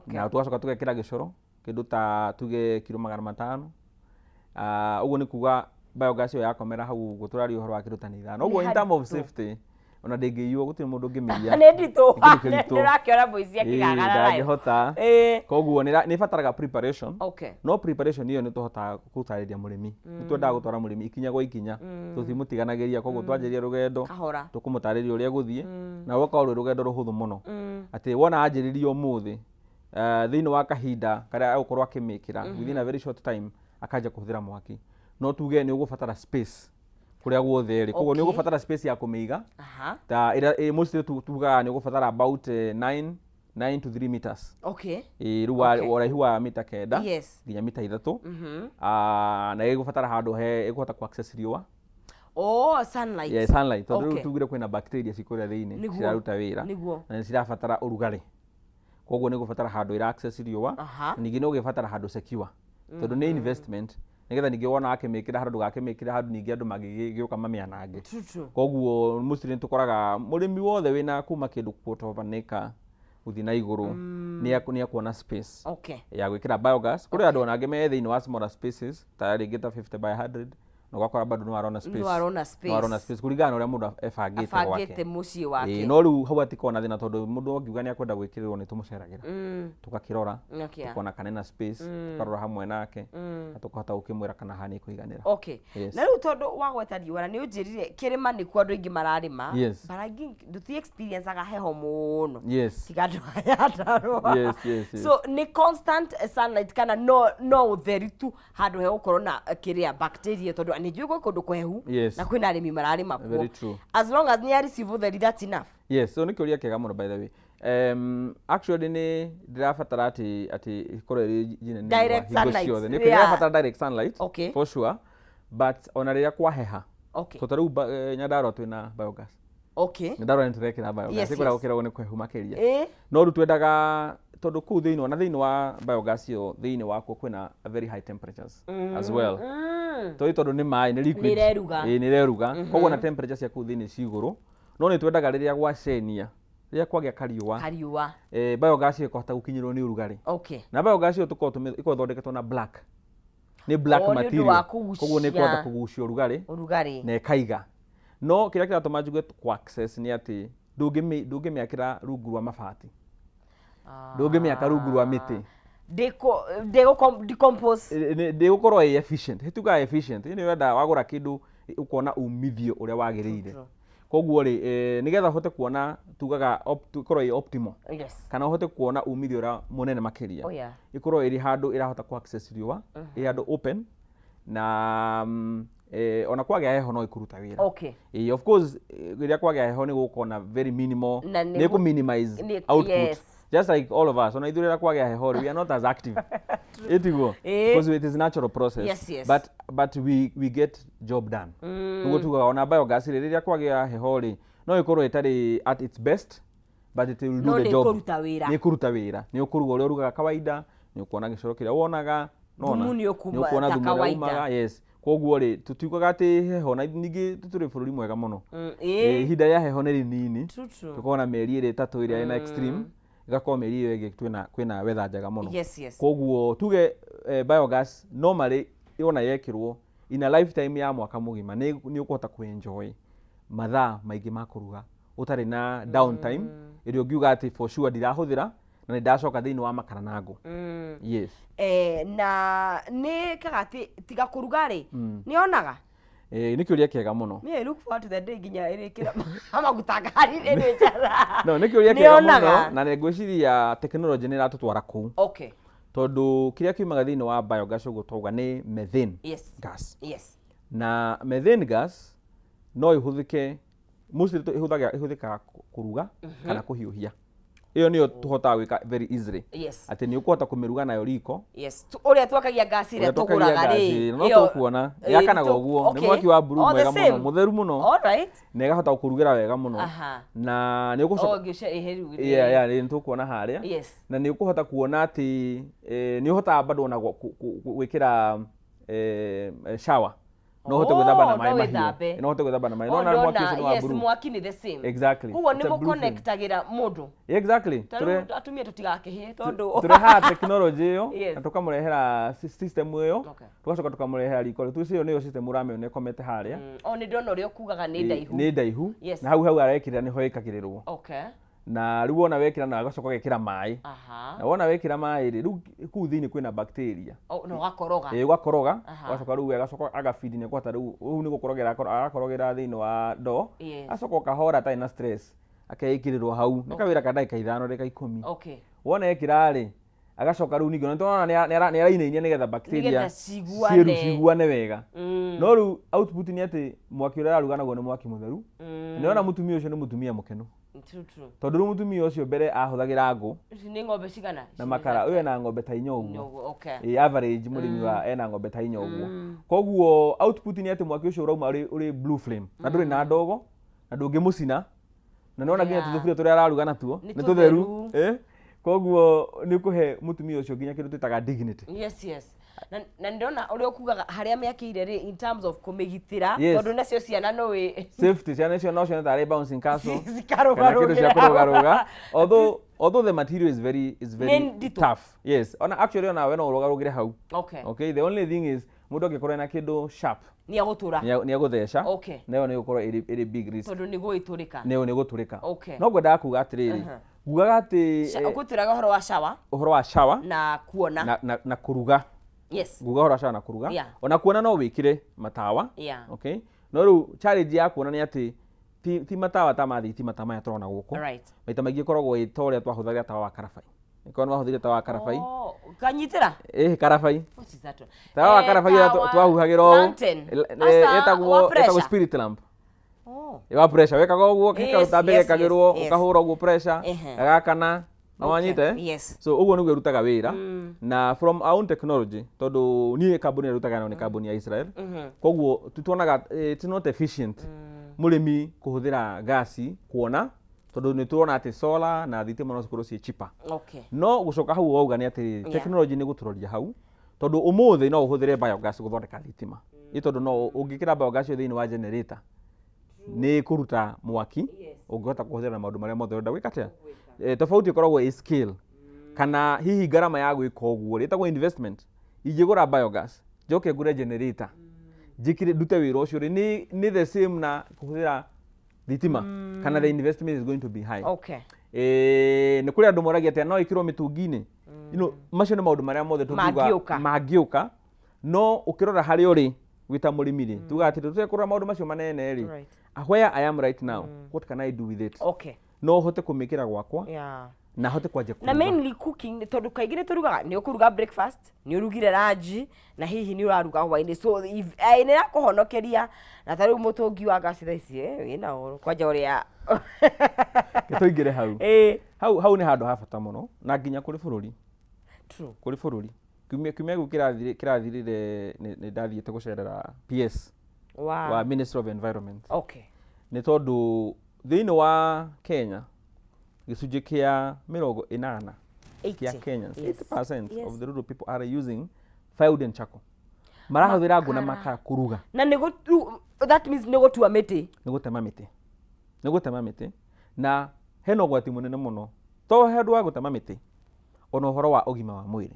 na tũgacoka tũgekĩra gĩcoro kĩndũ ta tuge kiro 500. Ũguo nĩ kuga biogas ĩyo yakomera hau ũguo, tũraria ũhoro wa kĩndũ tani 5 ũguo. In term of Haritũ. safety, ona ndĩngĩiywo, gũtirĩ mũndũ ũngĩmĩiya. Nĩ nditũ. Nĩ kĩndũ kĩritũ. Ndĩrakĩona mũici akĩgagara nayo. Ndangĩhota. Koguo nĩ ĩbataraga preparation. No preparation ĩyo nĩ tũhotaga gũtarĩria mũrĩmi, nĩ twendaga gũtwara mũrĩmi ikinya gwa ikinya, tũtimũtiganagĩria. Koguo twanjĩrĩria rũgendo, Kahora. tũkũmũtarĩria ũrĩa gũthiĩ, na rũgakorwo rwĩ rũgendo rũhũthũ mũno, atĩ wona anjĩrĩria ũmũthĩ, thĩinĩ wa kahinda karĩa egũkorwo akĩmĩkĩra, within a very short time akanjia kũhũthĩra mwaki. No tuge nĩ ũgũbatara space kũrĩa guothe rĩ, koguo nĩ ũgũbatara space ya kũmĩiga, ta ĩrĩa mostly tugaga nĩ ũgũbatara about 9 to 3 meters. Ĩ, rĩu ũraihu wa mita 9 nginya mita 3. Ah, na ĩgũbatara handũ he ĩkũhota ku access riũa. Oh, sunlight. Yeah, sunlight, tondũ rĩu tugire kwĩna bacteria cikũrĩa thĩinĩ, ciraruta wĩra na nĩ cirabatara ũrugarĩ, koguo nĩ gũbatara handũ ĩra access riũa. Ningĩ nĩ ũgĩbatara handũ secure, tondũ nĩ investment, nĩgetha ningĩ wona akĩmĩkĩra handũ, ndũgakĩmĩkĩre handũ ningĩ andũ mangĩgĩũka mamĩanange. True, true. Koguo mostly nĩ tũkoraga mũrĩmi wothe wĩna kuma kĩndũ quarter of an acre gũthiĩ na igũrũ nĩ ekuona space ya gwĩkĩra biogas. Kũrĩ andũ ona angĩ me thĩinĩ wa smaller spaces, ta rĩngĩ ta 50 by 100, na ũgakora bado no arona space. No arona space. No arona space kũringana na ũrĩa mũndũ ebangĩte abangĩte gwake. Mũciĩ wake. Ĩĩ, no rĩu hau hatikoragwo na thĩna, tondũ mũndũ angiuga nĩ akwenda gwĩkĩrĩrwo, nĩ tũmũceragĩra, tũgakĩrora, tukona kana ena space, tũkarora hamwe nake, na tũkahota gũkĩmwĩra kana haha nĩ ĩkũiganĩra. Yes. Na rĩu tondũ wagweta riũa, na nĩ ũnjĩrire kĩrĩma nĩkuo andũ aingĩ mararĩma, but I think ndũti experienceaga heho mũno, tiga andũ a Nyandarũa. Yes. So nĩ constant sunlight kana no ũtheri tu handũ hegũkorwo na kĩrĩa bacteria? Tondũ nĩ njũĩ gwĩ kũndũ kũhehu na kwĩna arĩmi mararĩma kuo. Very true. As long as nĩ ya receive ũtheri, that's enough. Yes, so nĩ kĩũria kĩega mũno, by the way. Actually nĩ ndĩrabatara atĩ ĩkorwo ĩrĩ njine nĩ Direct hingo sunlight. ciothe. Nĩ ndĩrabatara direct sunlight for sure, but ona rĩrĩa kwaheha, so ta rĩu Nyandarua twĩna biogas. Nyandarua nĩ tũrekĩra biogas. Kũrĩa gũkĩragwo nĩ kũhehu makĩria. No rĩu twendaga, tondũ kũu thĩinĩ, ona thĩinĩ wa biogas ĩyo, thĩinĩ wakuo kwĩna a very high temperatures as well, tondũ nĩ maĩ, nĩ liquid. Nĩ ĩreruga. Ĩĩ, nĩ ĩreruga, koguo na temperature cia kũu thĩinĩ ci igũrũ. No nĩ twendaga rĩrĩa gwacenia, rĩrĩa kwagĩa kariũa, kariũa, biogas ĩyo ĩkahota gũkinyĩrwo nĩ ũrugarĩ. Na biogas ĩyo tũkoragwo ĩkoragwo ĩthondeketwo na black, nĩ black Oh, nĩ ũndũ material, wa koguo nĩ ĩkũhota kũgucia kũgucia ũrugarĩ ũrugarĩ na ĩkaiga. No kĩrĩa kĩratũma njuge kũ access nĩ atĩ ndũngĩmĩakĩra rungu rwa mabati, ndũngĩmĩaka rungu rwa mĩtĩ. Ndĩgũ decompose. Ndĩgũkorwo ĩ efficient. Tugaga efficient nĩ ũrenda wagũra kĩndũ ũkona umithio ũrĩa wagĩrĩire. True. Koguo rĩ, nĩgetha ũhote kuona tugaga ĩkorwo ĩ optimal, kana ũhote kuona umithio ũrĩa mũnene makĩria, ĩkorwo ĩrĩ handũ ĩrahota kũ access riũa, ĩ handũ open na ona kwagĩa heho no ĩkũruta wĩra. Ĩĩ, of course, rĩrĩa kwagĩa heho nĩ gũgũkorwo na very minimal, Na nĩ nĩ kũ minimize output. Just like all of us, ona ithuĩ rĩrĩa kwagĩa heho rĩ, we are not as active. Ĩtiguo? Because it is natural process. But we get job done. Nĩguo tugaga ona biogas rĩ, rĩrĩa kwagĩa heho rĩ, no ĩkorwo ĩtarĩ at its best, but it will do No the nĩ job. ĩkũruta wĩra. Nĩ ĩkũruta wĩra. Nĩ ũkũruga ũrĩa ũrugaga kawaida, nĩ ũkuona gĩcoro kĩrĩa wonaga, nona. Thumu nĩ ũkuma Nĩ ũkuona ta thumu ũrĩa kawaida. umaga, yes. Koguo rĩ, tũtiugaga atĩ heho, na ningĩ tũrĩ bũrũri mwega mũno. Ihinda rĩa heho nĩ rĩnini. True, true. Tũkoragwo na mĩeri ĩrĩ ĩtatũ ĩrĩa ĩna extreme, ĩgakorwo mĩeri ĩyo ĩngĩ kwĩna weather njega mũno. Koguo tuge biogas normally yona yekĩrwo in a lifetime ya mwaka mũgima nĩ ũkũhota kũ-enjoy mathaa maingĩ ma kũruga ũtarĩ na downtime ĩrĩa ũngiuga atĩ for sure ndirahũthĩra na nĩ ndacoka thĩinĩ wa makara na ngũ. Yes. Na nĩ kaga atĩ tiga kũruga rĩ, nĩ onaga? Nĩ kĩũria kĩega mũno. Me, I look forward to the day nginya ĩrĩkĩra maguta ngari-inĩ nĩ njara. No, nĩ kĩũria Nĩ kĩega mũno onaga? na nĩ ngwĩciria technology nĩ ĩratũtwara kũu. Tondũ kĩrĩa kiumaga thĩinĩ wa biogas ũguo twauga nĩ methane gas. Na methane gas no ĩhũthĩke mostly ĩhũthĩkaga kũruga kana kũhiũhia. Ĩyo nĩyo tũhotaga gwĩka very easily. Atĩ nĩ ũkũhota kũmĩruga nayo riko. Ũrĩa twakagia gas ĩrĩa Ũrĩa twakagia tũgũraga gas rĩ, ĩrĩa, no ĩyo tũkuona. ĩĩ, Yakanaga ũguo. Nĩ mwaki wa blue All the mwega mũno, same. mũtheru mũno. All right. Na ĩkahota gũkũrugĩra wega mũno. Na nĩ ũgũcoka Oh, ngĩcia ĩhe rĩu. Yeah, yeah, nĩ tũkuona harĩa. Na nĩ ũkũhota kuona atĩ, nĩ ũhotaga bado ona gwĩkĩra, shower. No ũhote gwĩthamba na Oh, maĩ no mahiũ. wĩthambe. No ũhote gwĩthamba na maĩ. Oh, No, na ndona, mwaki ũcio nĩ wa yes, blue. mwaki nĩ the same. Exactly. Koguo It's nĩ a blue flame. mũconnectagĩra mũndũ. Exactly. Ta rĩu atumia tũtigakĩhĩe tondũ Tũrehaga technology ĩyo Yes. na tũkamũrehera system ĩyo. Tũgacoka tũkamũrehera riko. Rĩu ĩyo nĩyo system ũramĩona ĩkomete harĩa. O nĩ ndona ũrĩa ũkugaga nĩ ndaihu. Nĩ ndaihu. Na hau hau arekĩrĩra nĩho ĩkagĩrĩrwo. Na rĩu wona wekĩra na agacoka ũgekĩra maĩ. Na wona wekĩra maĩ rĩ, rĩu kũu thĩinĩ kwĩna bacteria. Oh, na ũgakoroga. Ĩĩ, ũgakoroga. Ũgacoka rĩu agacoka agabidi nĩ kũhota rĩu, rĩu nĩ gũkorogera arakorogera thĩinĩ wa ndoo. Agacoka ũkahora atarĩ na stress. Akeĩkĩrĩrwo hau. Nĩ kawĩra ka ndagĩka ithano, ndagĩka ikũmi. Wona ekĩra rĩ, agacoka rĩu ningĩ, nĩ tũrona nĩ arainainia nĩgetha bacteria Nĩgetha ciguane. ciguane wega. No rĩu output nĩ atĩ mwaki ũrĩa araruga naguo nĩ mwaki mũtheru. Nĩ wona mũtumia ũcio nĩ mũtumia mũkenu. True, true. Tondũ rĩu mũtumia ũcio mbere ahũthagĩra ngũ Ici nĩ ng'ombe cigana? na makara. Ũyũ ena ng'ombe ta inya ũguo. Inya ũguo, okay. Ĩ, average mũrĩmi wa ena ng'ombe ta inya ũguo. Koguo output nĩ atĩ mwaki ũcio ũrauma ũrĩ blue flame. Na ndũrĩ na ndogo, na ndũngĩmũcina. Na nĩwona nginya tũthuburia tũrĩa araruga natuo, Nĩ nĩ tũtheru. tũtheru. Koguo nĩ ũkũhe mũtumia ũcio nginya kĩndũ twĩtaga dignity. Yes, yes. Na ndĩrona ũrĩa ũkugaga harĩa mĩakĩire rĩ, in terms of kũmĩgitĩra, Yes. tondũ nacio ciana no ĩ- Safety, ciana icio no cione tarĩ bouncing castle. Cikarũgarũgĩra. Kana kĩndũ cia kũrũgarũga. Although the material is very, is very Nĩ nditũ. tough. Yes. Ona actually ona we no ũrũgarũgĩre hau. Okay. Okay, the only thing is mũndũ angĩkorwo ena kĩndũ sharp Nĩ egũtũra. Nĩ egũtheca. Okay. Na ĩyo nĩ ĩgũkorwo ĩrĩ big risk. Tondũ nĩ gũgĩtũrĩka. Nĩ ĩyo nĩ gũtũrĩka. Okay. No ngwendaga kuga atĩrĩrĩ, ngugaga atĩ, Ũgũtwĩraga ũhoro wa shower? Ũhoro wa shower. Na kuona. Na kũruga. Yes. Nguga ũhoro wa shower na kũruga. Yeah. Ona kuona no wĩkĩre matawa. Yeah. Okay. No rĩu challenge ya kuona nĩ atĩ ti matawa ta ma thitima ta maya tũrona gũkũ. Right. Maita maingĩ ĩkoragwo ĩ ta ũrĩa twahũthagĩra tawa wa karabai. Ĩkorwo nĩ wahũthĩrire tawa wa karabai. Oh, kanyitĩra? Ĩĩ, karabai. What is that one? Tawa wa karabai ũrĩa Tawa twahuhagĩra ũũ. Lantern. Asa, wa Ĩtagwo pressure. spirit lamp. Oh. Wa pressure. Wekaga ũguo, Yes, karuta mbere yes, gekagĩrwo, yes, yes. ũkahũra ũguo pressure, gagakana. No Okay, wanyita, eh? yes. So ũguo nĩguo ĩrutaga wĩra. Na from our own technology, tondũ niĩ kambuni ĩrĩa ĩrutaga nayo nĩ kambuni ya Israel. Koguo tuonaga, it's not efficient mũrĩmi kũhũthĩra gasi kuona, tondũ nĩ tũrona atĩ solar na thitima no cikorwo ciĩ cheaper. Okay. No gũcoka hau wauga nĩ atĩrĩrĩ, technology nĩ gũtũroria hau, tondũ ũmũthĩ no ũhũthĩre biogas gũthondeka thitima. Ĩ tondũ no ũngĩkĩra biogas ĩyo thĩinĩ wa generator, nĩ ĩkũruta mwaki, ũngĩhota kũhũthĩra na maũndũ marĩa mothe ũrenda gwĩka atĩa. Tofauti ĩkoragwo ĩ scale, kana hihi ngarama ya gwĩka ũguo rĩ, ĩtagwo investment. Ingĩgũra biogas, njoke ngũre generator, njĩkĩre ndute wĩra ũcio rĩ, nĩ the same na kũhũthĩra thitima, kana the investment is going to be high. Okay. Nĩ kũrĩ andũ moragia atĩa no ĩkĩrwo mĩtũngi-inĩ. You know, macio nĩ maũndũ marĩa mothe tũngiuga Mangĩũka. mangĩũka. No ũkĩrora harĩa ũrĩ wĩ ta mũrĩmi rĩ, tugaga atĩ tũtekũrora maũndũ macio manene rĩ, Right. Where I am right now, what can I do with it? No hote kũmĩkĩra gwakwa na hote kwanjia Na kũruga. Mainly cooking, nĩ tondũ kaingĩ nĩ tũrugaga, nĩ ũkũruga breakfast, nĩ ũrugire lunch, na hihi nĩ ũraruga hwainĩ. So if nĩ ĩrakũhonokeria, na ta rĩu mũtũngi wa gasi thaa ici wĩna ũru kwanja ũrĩa. Reke tũingĩre hau. Hau hau nĩ handũ ha bata mũno na nginya kũrĩ bũrũri. Kũrĩ bũrũri, kiumia gĩkĩ kĩrathirire nĩ ndathiĩte gũcerera PS wa Ministry of Environment, nĩ tondũ thĩinĩ wa Kenya gĩcunjĩ kĩa 80 kĩa 80. Kenyans, 80% of the rural people are using firewood and charcoal, marahũthĩra ngũ na makara kũruga. Na nĩ that means nĩ gũtua mĩtĩ. Nĩ gũtema mĩtĩ, nĩ gũtema mĩtĩ, na hena ũgwati mũnene mũno, to he ũndũ wa gũtema mĩtĩ, ona ũhoro wa ũgima wa mwĩrĩ.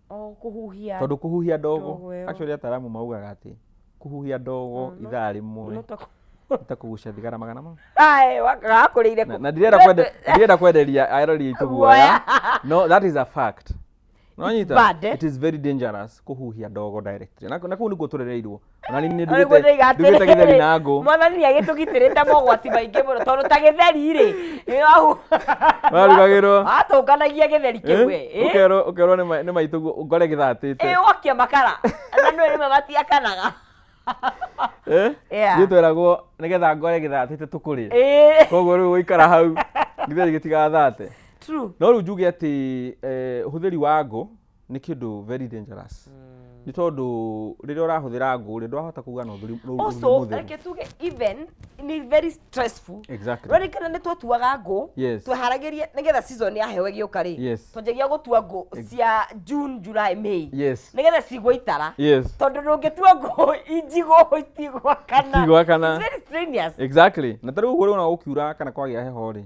O kũhuhia. Tondũ kũhuhia ndogo, ndogo ĩyo. Actually ataaramu maugaga atĩ kũhuhia ndogo ithaa rĩmwe No nĩ ta kũgucia thigara magana ma Ai, wakũrĩire na ndirenda kwenderia arori aitũ guoya, no that is a fact. Nonyita? Bad, eh? It is very dangerous kũhuhia ndogo directly, na kũu nĩkuo tũrereirwo, ona niĩ nĩ Ona nĩguo ndĩiga ndugĩte atĩrĩrĩ, gĩtheri na ngũ. Mwathani nĩ agĩtũgitĩrĩte mogwati maingĩ mũno, tondũ ta gĩtheri rĩ, Warugagĩrwo. Watũnganagia gĩtheri kĩmwe. Ũkerwo nĩ maitũguo ngore gĩthatĩte. Wakia makara na nĩ rĩmwe matiakanaga. Eh? Ithuĩ tweragwo nĩgetha ngore gĩthatĩte tũkũrĩe. Koguo rĩu gũikara hau gĩtheri gĩtigathate. No rĩu njuge atĩ ũhũthĩri wa ngũ nĩ kĩndũ very dangerous, nĩ tondũ rĩrĩa ũrahũthĩra ngũ rĩ, ndwahota kuga no ũrugi Also, mũtheru. Reke tuge even nĩ very stressful. Rorikana nĩ twatuaga ngũ, tweharagĩria nĩgetha season ya heho ĩgĩũka rĩ, twanjagia gũtua ngũ cia June, July, May, nĩgetha cigwo itara, tondũ ndũngĩtua ngũ injigũ itigwakana. Itigwakana. It's very strenuous. Exactly, na ta rĩu ũguo rĩ, ona gũkiura kana kwagĩa heho rĩ,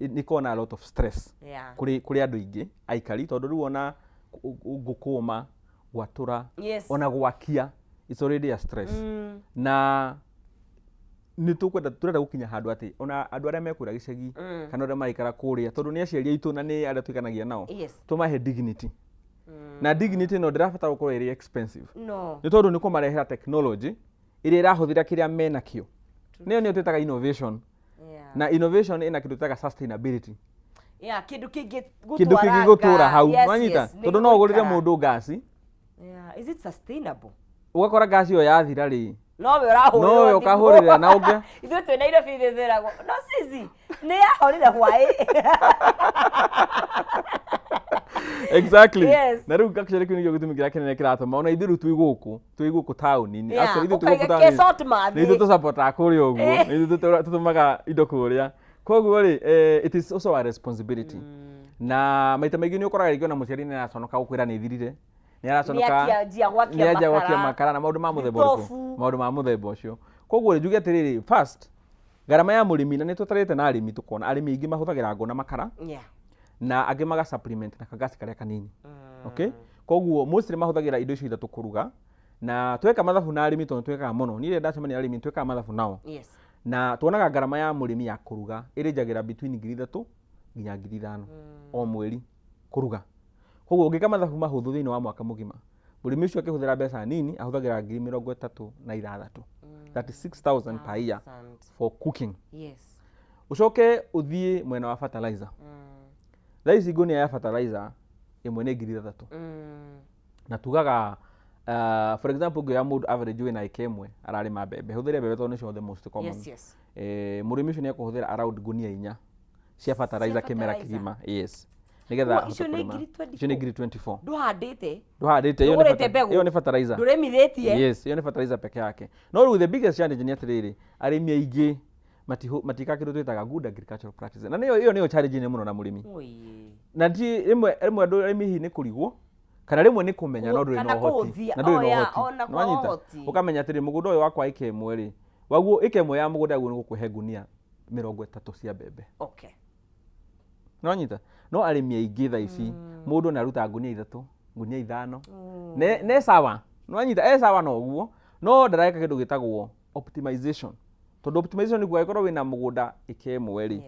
nĩ koragwo na a lot of stress kũrĩ andũ aingĩ aikari, tondũ rĩu ona ngũ kũma, gwatũra, ona gwakia, it's already a stress. Na nĩ tũkwenda, tũrenda gũkinya handũ atĩ ona andũ arĩa mekũrĩa gĩcagi kana arĩa maraikara kũrĩa, tondũ nĩ aciari aitũ na nĩ arĩa tũikanagia nao, tũmahe dignity, na dignity ĩno ndĩrabatara gũkorwo ĩrĩ expensive, No. Nĩ tondũ nĩ kũmarehera technology ĩrĩa ĩrahũthĩra kĩrĩa menakĩo, nĩyo twĩtaga innovation. Na innovation ĩna kĩndũ twĩtaga sustainability. Yeah, kĩndũ kĩngĩ Kĩndũ kĩngĩgũtũra hau. Nwanyita? Nĩ Tondũ no ũgũrĩre gũikara. Mũndũ ngasi, Yeah. Is it sustainable? Ũgakora ngasi ĩyo yathira rĩ, Nowe ũrahũrĩrwo nowe thimũ. Ũkahũrĩrĩra na ũngĩ. Ithuĩ twĩ Nairobi, ithuĩ twĩragwo no cici nĩ yahorire hwaĩ. Na rĩu actually kĩu nĩkĩo gĩtũmi kĩrĩa kĩnene kĩratũma ona ithuĩ rĩu twĩ gũkũ taũni-inĩ. Actually ithuĩ twĩ gũkũ Ũkaiga taũni-inĩ kĩ-sort mathĩ. Nĩ ithuĩ tũsupportaga kũrĩa ũguo, nĩ ithuĩ tũtũmaga indo kũrĩa. Koguo rĩ, it is also a responsibility, na maita maingĩ nĩ ũkoraga rĩngĩ ona mũciari nĩ araconoka gũkwĩra nĩ ithirire, nĩ araconoka, Nĩanjia gwakia nĩ anjia gwakia makara. Makara na maũndũ ma mũthemba ũrĩkũ, Thitobu. Maũndũ ma mũthemba ũcio. Koguo rĩ, njuge atĩrĩrĩ, first, ngarama ya mũrĩmi, na nĩ tũtarĩte na arĩmi tũkona arĩmi aingĩ mahũthagĩra ngũ na makara, na angĩ maga supplement na kagasi karĩa kanini. Okay, koguo mostly mahũthagĩra indo icio ithatũ kũruga, na tweka mathabu na arĩmi, tondũ twekaga mũno, niĩ rĩrĩa ndacemania na arĩmi twekaga mathabu nao, na tuonaga ngarama ya mũrĩmi ya kũruga ĩrĩnjagĩra between 3000 nginya 5000 o mweri kũruga. Koguo ũngĩka mathabu mahũthũ, thĩinĩ wa mwaka mũgima mũrĩmi ũcio akĩhũthĩra mbeca nini ahũthagĩra 36,000, 36,000 per year for cooking. Ũcoke ũthiĩ mwena wa fertilizer. Thaa ici ngũnia ya fertilizer ĩmwe nĩ 3000. Na tugaga, for example, ngĩoya mũndũ average wĩna ĩka ĩmwe ararĩma mbembe, hũthĩre mbembe tondũ nĩcio the most common. Mũrĩmi ũcio nĩ ekũhũthĩra around ngũnia 4 cia fertilizer kĩmera Fertilizer. kĩgima, yes, nĩgetha Ũguo ahote icio nĩ kũrĩma. ngiri 24? Icio nĩ ngiri 24. Ndũhandĩte. Ndũhandĩte, ĩyo nĩ Ndũgũrĩte mbegũ. Ĩyo nĩ fertilizer. Ndũrĩmithĩtie. Yes, ĩyo nĩ fertilizer peke yake. No rĩu the biggest challenge nĩ atĩrĩrĩ, arĩmi aingĩ matikaga kĩndũ twĩtaga good agricultural practices, na nĩyo ĩyo nĩyo challenge nene mũno na mũrĩmi. Oi. Na ti rĩmwe rĩmwe andũ arĩmi hihi nĩ kũrigwo kana rĩmwe nĩ kũmenya no ndũrĩ na Kana ũhoti, kũhũthia. na ndũrĩ Oh, na yeah, ũhoti. ona kwaga Nĩwanyita? ũhoti. Ũkamenya atĩrĩ, mũgũnda ũyũ wakwa ĩka ĩmwe rĩ, waguo ĩka ĩmwe ya mũgũnda yaguo nĩ gũkũhe ngunia 30 cia mbembe. Nĩwanyita? No arĩmi aingĩ thaa ici mũndũ nĩ aruta ngunia 3, ngunia 5, ne sawa. Nĩwanyita? E sawa na ũguo, no ndareka kĩndũ gĩtagwo optimization, tondũ optimization nĩ kuga angĩkorwo wĩna mũgũnda ĩka ĩmwe rĩ,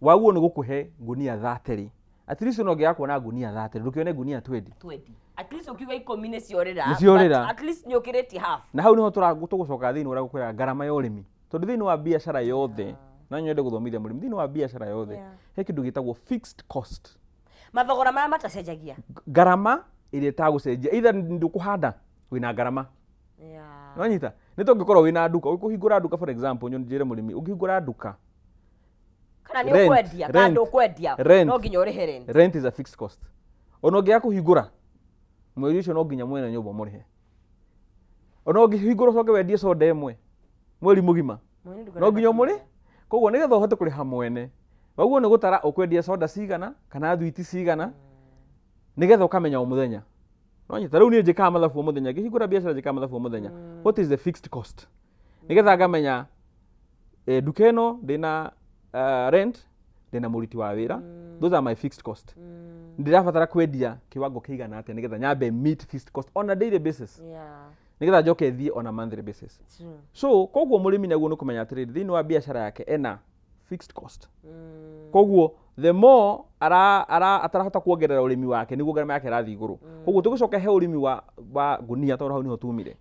waguo nĩ gũkũhe ngunia 30 rĩ, at least ona ũngĩaga kuona ngunia 30, ndũkĩone ngunia 20. 20 at least, ũkiuga 10 nĩ ciorĩra. Nĩ ciorĩra. But at least nĩ ũkĩrĩtie half. Na hau nĩho tũgũcoka thĩinĩ ũrĩa gũkwĩra ngarama ya ũrĩmi. Tondũ thĩinĩ wa biacara yothe, na nyende gũthomithia mũrĩmi, thĩinĩ wa biacara yothe he kĩndũ gĩtagwo fixed cost. Mathogora marĩa matacenjagia. Ngarama ĩrĩa ĩtagũcenjia, either ndũkũhanda wĩna ngarama. Nĩwanyita? Nĩ ta ũngĩkorwo wĩna nduka, ũkũhingũra nduka, for example, njĩre mũrĩmi, ũngĩhingũra nduka, Kana nĩ ũkwendia kana ndũkwendia, no nginya ũrĩhe rent. Rent is a fixed cost. Ona ũngĩaga kũhingũra mweri ũcio, no nginya mwene nyũmba ũmũrĩhe. Ona ũngĩhingũra ũcoke wendie soda ĩmwe mweri mũgima, no nginya ũmũrĩ. Koguo nĩgetha ũhote kũrĩha mwene, waguo nĩ gũtara ũkwendia soda cigana kana thwiti cigana, nĩgetha ũkamenya o mũthenya. Nonyita? Rĩu niĩ njĩkaga mathabu o mũthenya, ngĩhingũra biacara njĩkaga mathabu o mũthenya. What is the fixed cost? Nĩgetha ngamenya nduka ĩno ndĩna rent, ndĩna mũruti wa wĩra, those are my fixed cost. Ndĩrabatara kwendia kiwango kĩigana atĩa nĩgetha nyambe meet fixed cost on a daily basis, nĩgetha njoke thiĩ on a monthly basis. So koguo mũrĩmi naguo nĩ kũmenya atĩrĩrĩ, thĩinĩ wa biacara yake ena fixed cost. Koguo the more ara, ara, atarahota kuongerera ũrĩmi wake, nĩguo ngarama yake ĩrathiĩ igũrũ. Koguo tũgĩcoka he ũrĩmi wa ngunia, tondũ hau nĩho tumire.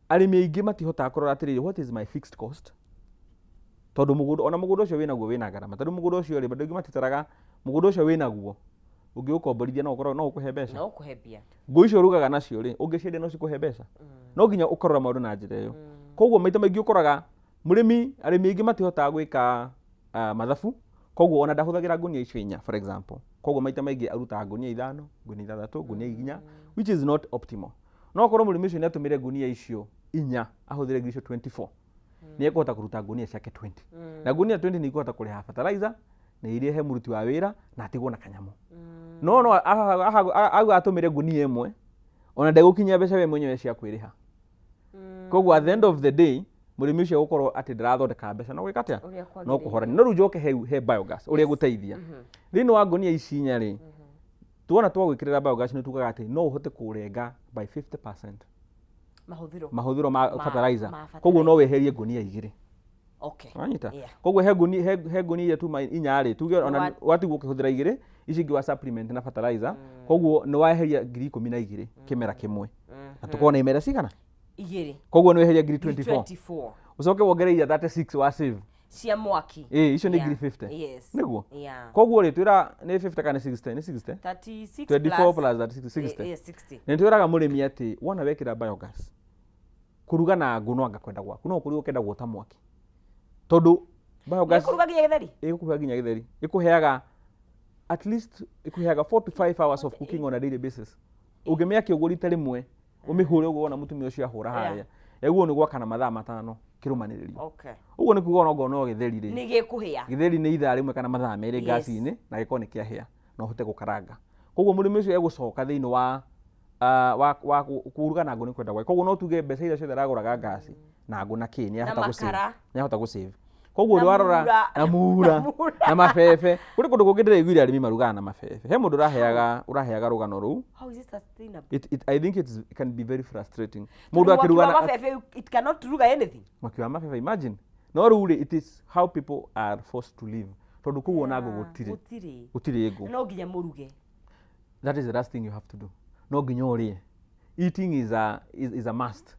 Arĩmi aingĩ matihotaga kũrora atĩrĩrĩ, what is my fixed cost? Tondũ mũgũnda, ona mũgũnda ũcio wĩnaguo wĩna ngarama. Tondũ mũgũnda ũcio rĩ, andũ aingĩ matitaraga mũgũnda ũcio wĩnaguo, ũngĩũkomborithia no ũkorwo no ũkũhe mbeca. No ũkũhe mbia. Ngũ icio ũrugaga nacio rĩ, ũngĩciendia no cikũhe mbeca. No nginya ũkarora maũndũ na njĩra ĩyo. Koguo maita maingĩ ũkoraga mũrĩmi, arĩmi aingĩ matihotaga gwĩka mathabu, koguo ona ndahũthagĩra ngunia icio inya, for example. Koguo maita maingĩ arutaga ngunia 5, ngunia 6, ngunia 4, which is not optimal. No okorwo mũrĩmi ũcio nĩ atũmĩre ngunia icio 4, ahũthĩre ngiri icio 24, nĩ ekũhota kũruta ngunia ciake 20. Na ngunia 20 nĩ ikũhota kũrĩha fertilizer, na irĩhe mũruti wa wĩra, na atigwo na kanyamũ. No auga atũmĩre ngunia 1, ona ndegũkinyia mbeca we mwenyewe cia kwĩrĩha. Koguo at the end of the day, mũrĩmi ũcio egũkorwo atĩ ndarathondeka mbeca, no gwĩka atĩa? No kũhorania. No rĩu njoke he biogas ũrĩa ĩgũteithia. Thĩinĩ wa ngunia ici 4 rĩ, tuona twagwĩkĩrĩra biogas, nĩ tugaga atĩ no ũhote kũrenga by 50% mahũthĩro mahũthĩro ma fertilizer. Koguo no weherie ngunia 2. Wanyita? Koguo he ngunia iria tuma 4 rĩ, tuge ona watigwo ũkĩhũthĩra 2, ici ingĩ wa supplement na fertilizer, koguo nĩ waeheria ngiri 12 kĩmera kĩmwe. Na tũkorwo na imera cigana? 2. Koguo nĩ weheria ngiri 24. 24. Ũcoke wongerere iria 36 wa save. Cia mwaki. Ĩĩ, icio nĩ ngiri 50. Nĩguo? Yeah. Koguo rĩ, twĩra nĩ 50 kana 60? Nĩ 60. 36. 24 plus 36, 60. Yeah, 60. Nĩ twĩraga mũrĩmi atĩ wona wekĩra biogas, kũruga na ngũ no anga kwenda gwaku, no kũruga ũkenda gwota mwaki. Tondũ biogas Nĩ kũruga nginya gĩtheri? Ĩgũkũhe nginya gĩtheri. Ĩkũheaga at least, ĩkũheaga 4 to 5 hours of cooking on a daily basis. Ũngĩmĩakia ũguo rita rĩmwe, ũmĩhũre ũguo wona mũtumia ũcio ahũra harĩa, yaguo nĩ gwakana mathaa 5 kĩrũmanĩrĩrio. Ũguo nĩ kuga onokorwo no gĩtheri rĩ, Nĩ gĩkũhĩa. Gĩtheri nĩ ithaa rĩmwe kana mathaa 2 ngasi-inĩ, na gĩkorwo nĩ kĩahĩa na ũhote gũkaranga. Koguo mũrĩmi ũcio egũcoka thĩinĩ wa kũruga na ngũ nĩ kwenda gwake. Koguo no tuge mbeca iria ciothe aragũraga ngasi na ngũ na kĩ, nĩ ahota gũ save. Makara. Nĩ ahota gũ save. Koguo Na warora mura. Na mura. Na mura. Na mabebe. Kũrĩ kũndũ kũngĩ ndĩraiguire arĩmi marugaga na mabebe. He mũndũ ũraheaga rũgano rũu. How is it sustainable? I think it can be very frustrating. Mũndũ Mũndũ akĩruga wa na mabebe, it cannot ruga anything. Mwaki wa mabebe, imagine. No rĩu rĩ, it is how people are forced to live. Tondũ kũu ona ngũ gũtirĩ. Gũtirĩ. Gũtirĩ ngũ. No nginya mũruge. That is the last thing you have to do. No nginya ũrĩe. Eating is a must.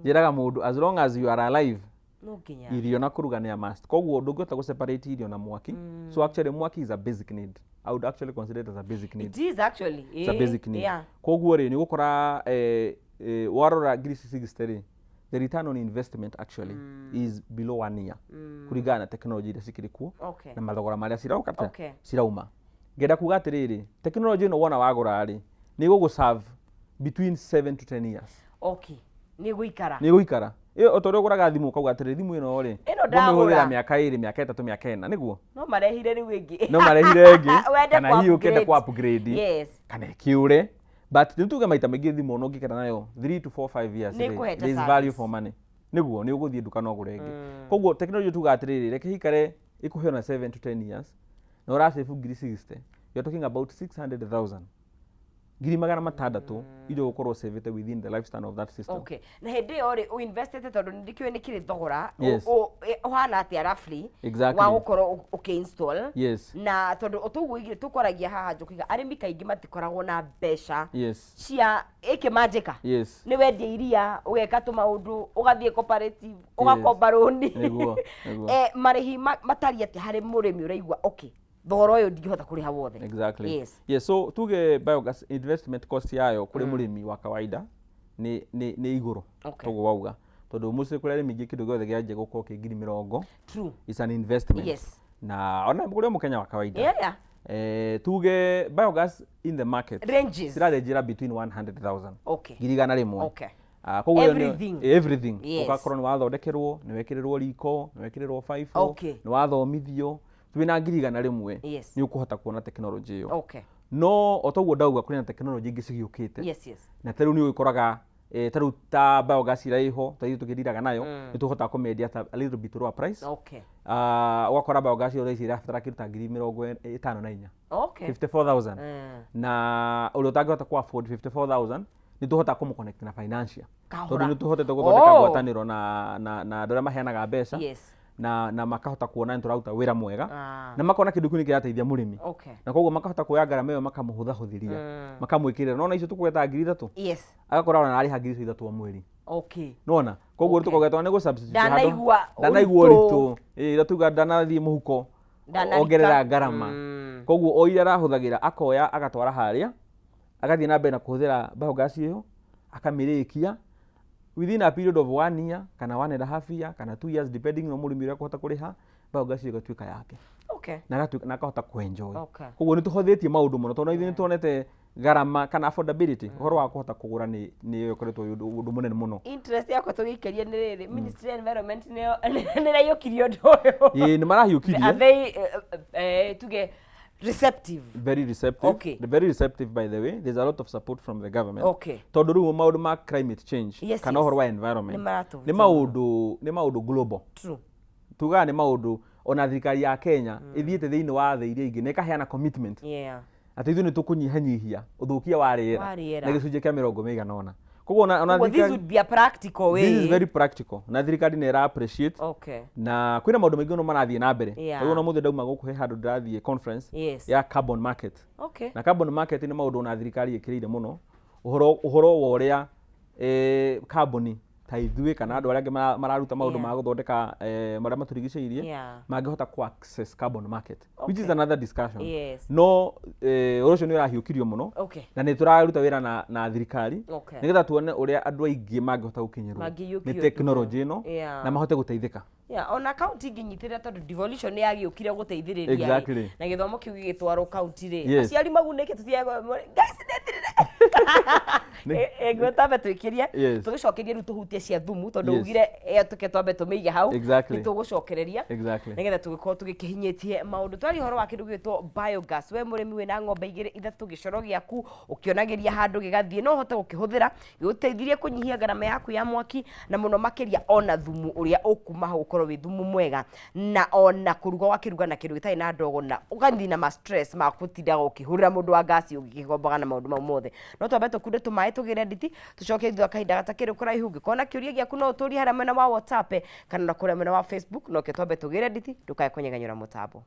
Njĩraga mũndũ, as long as you are alive, No nginya. Irio na kũruga nĩ a must. Koguo ndũngĩhota gũ separate irio na mwaki. So actually mwaki is a basic need. I would actually consider it as a basic need. It is actually. It's a basic need. Koguo rĩ, nĩ ũgũkora warora ngiri ici 60 rĩ, the return on investment actually is below one year, kũringana na technology iria cikĩrĩ kuo na mathogora marĩa cirauka atĩa? Cirauma. Ngenda kuga atĩrĩrĩ, technology ĩno wona wagũra rĩ, nĩ ĩgũgũ serve between 7 to 10 years. Okay. Nĩ gũikara. Nĩ ĩgũikara. Ĩyo o ta ũrĩa ũgũraga thimũ ũkauga atĩrĩrĩ, thimũ ĩno rĩ, Ĩno ngũmĩhũthĩra ndagũra. mĩaka 2, mĩaka 3, mĩaka 4, nĩguo? No marehire rĩu ĩngĩ. No marehire ĩngĩ, Wende kana hihi ũkĩenda ku ku upgrade, kana ĩkĩũre. But nĩ tuge maita maingĩ thimũ ona ũngĩikara nayo 3 to 4 5 years Nĩ rĩ, ĩkũhete there is service. value for money. Nĩguo nĩ ũgũthiĩ nduka no ũgũre ĩngĩ. Koguo technology tuga atĩrĩrĩ, reke ikare ĩkũhe ona 7 to 10 years, na ũrasave ngiri 60, you are talking about 600,000. 600,000 iria ũgũkorwo savĩte within the lifespan of that system. Okay, na hĩndĩ ĩyo rĩ, ũinvestĩte, tondũ nĩ ndĩkĩũĩ nĩ kĩrĩ thogora ũhana atĩa roughly wa gũkorwo ũkĩ-install? Na tondũ tũguo igĩrĩ tũkwaragia haha, njũkiga arĩmi kaingĩ matikoragwo na mbeca cia ĩkĩmanjĩka. Nĩ wendia iria, ũgeka tũmaũndũ, ũgathiĩ cooperative, ũgakomba rũni. Nĩguo, nĩguo. Marĩhi matariĩ atĩa harĩ mũrĩmi ũraigua, okay, thogora ũyũ ndingĩhota kũrĩha wothe? Yes, so tuge biogas investment cost yayo kũrĩ mũrĩmi wa kawaida nĩ igũrũ. Toguo wauga, tondũ mostly kũrĩ arĩmi aingĩ kĩndũ gĩothe kĩanjia gũkorwo kĩ 20,000 is an investment. Na ona kũrĩ o mũkenya wa kawaida. Tuge biogas in the market Ranges. cirarenjera between 100,000, 100,000. Ah, koguo ĩyo Everything. Everything. Ũgakorwo nĩ wathondekerwo, nĩ wekĩrĩrwo riko, nĩ wekĩrĩrwo baibũ, nĩ wathomithio, wĩna 100,000 nĩ ũkũhota kuona technology ĩyo. No o toguo ndauga, kũrĩ na technology ingĩ cigĩũkĩte. Na ta rĩu nĩ ũgĩkoraga ta rĩu ta biogas ĩrĩa ĩho, ta ithuĩ tũkĩndiraga nayo, nĩ tũhotaga kũmĩendia at a little bit lower price. Ah, ũgakora biogas ĩyo thaa ici ĩrabatara kĩndũ ta 54,000, 54,000. Na ũrĩa ũtangĩhota ku afford 54,000, nĩ tũhotaga kũmũ-connect na financial, Kahora. tondũ nĩ tũhotete gũthondeka ngwatanĩro na andũ arĩa maheanaga mbeca na makahota kuona nĩ tũraruta wĩra mwega na makona kĩndũ kĩu nĩ kĩrateithia mũrĩmi, na koguo makahota kuoya ngarama ĩyo, makamũhũthahũthĩria, makamwĩkĩrĩra nona icio tũkũgweta 3,000, agakora ona ararĩha 3,000 o mweri. Nona koguo tũkogeta nĩ gũ substitute handũ- Ndanaigua ndanaigua ũritũ. ũritũ. Ĩĩ, ĩrĩa tuga ndanathiĩ mũhuko Ndanarika. ongerera ngarama. Koguo o iria arahũthagĩra akoya agatwara harĩa, agathiĩ na mbere na kũhũthĩra biogas ĩyo, akamĩrĩkia within a period of one year kana 1.5 year kana 2 years, depending na mũrĩmi ũrĩa akũhota kũrĩha. Biogas ĩyo ĩgatuĩka yake na agatuĩka na akahota kũ-enjoy. Koguo nĩ tũhũthĩtie maũndũ mũno, tondũ ithuĩ nĩ tuonete gharama kana affordability, ũhoro wa kũhota kũgũra nĩ ũkoretwo wĩ ũndũ mũnene mũno. Interest yakwa tũgĩikĩria nĩ rĩrĩ, Ministry ya Environment nĩyo nĩraiyũkirie ũndũ ũyũ? Ĩĩ, nĩ marahiũkirie. Are they tuge receptive? Very receptive. Very receptive. By the way, there's a lot of support from the government, tondũ rĩu maũndũ ma climate change kana ũhoro wa environment Nĩ maratũhutia. Nĩ maũndũ global. Tugaga nĩ maũndũ ona thirikari ya Kenya ĩthiĩte thĩinĩ wa thĩ iria ingĩ na ĩkaheana commitment atĩ ithuĩ nĩ tũkũnyihanyihia ũthũkia wa rĩera Wa rĩera. na gĩcunjĩ kĩa mĩrongo mĩigana ũna. Koguo ona Koguo this would be a practical way. This is very practical, na thirikari nĩ ĩra appreciate na kwĩna maũndũ maingĩ mũno marathiĩ na mbere. Rĩu ona mũthĩ ndauma gũkũ he handũ ndĩrathiĩ conference ya carbon market, na carbon market nĩ maũndũ ona thirikari ĩkĩrĩire mũno, ũhoro wa ũrĩa kambuni ta ithuĩ kana andũ arĩa angĩ mararuta maũndũ ma gũthondeka marĩa matũrigicĩirie mangĩhota ku access carbon market, which is another discussion. No ũhoro ũcio nĩ ũrahiũkirio mũno na nĩ tũraruta wĩra na thirikari nĩgetha tuone ũrĩa andũ aingĩ mangĩhota gũkinyĩrwo Mangĩiyũkia nĩ ũndũ tekinoronjĩ ũyũ. ĩno na mahote gũteithĩka. Yeah, ona kaunti ingĩnyitĩrĩra, tondũ devolution nĩ yagĩũkire gũteithĩrĩria rĩ, na gĩthomo kĩu gĩgĩtwarwo kaunti rĩ, aciari magunĩke, tũtiaga guys nĩthirire. Nguo twambe twĩkĩrie, tũgĩcokerie rĩu tũhutie cia thumu, tondũ ugire ĩyo tũke twambe tũmĩige hau. Nĩ tũgũcokereria nĩgetha tũgĩkorwo tũgĩkĩhinyĩtie maũndũ twaria ũhoro wa kĩndũ gĩgwĩtwo biogas. We mũrĩmi wĩna ng'ombe igĩrĩ, ithatũ, gĩcoro gĩaku ũkĩonagĩria handũ gĩgathiĩ, no ũhote gũkĩhũthĩra gĩgũteithirie kũnyihia ngarama yaku ya mwaki, na mũno makĩria ona thumu ũrĩa ũkuma hau ũkorwo wĩ thumu mwega, na ona kũruga ũgakĩruga na kĩndũ gĩtarĩ na ndogo, na ũgathina ma stress ma gũtindaga ũkĩhũrĩra mũndũ wa ngasi ũgĩgĩkombaga na maũndũ mau mothe. No twambe tũkunde tũmaĩ, tũgĩre nditi, tũcoke thutha wa kahinda gatakĩrĩ kũraihu. Ũngĩkorwo na kĩũria gĩaku, no ũtũrie harĩa mwena wa WhatsApp kana na kũrĩa mwena wa Facebook. No ke twambe tũgĩre nditi, ndũkae kũnyeganyũra mũtambo.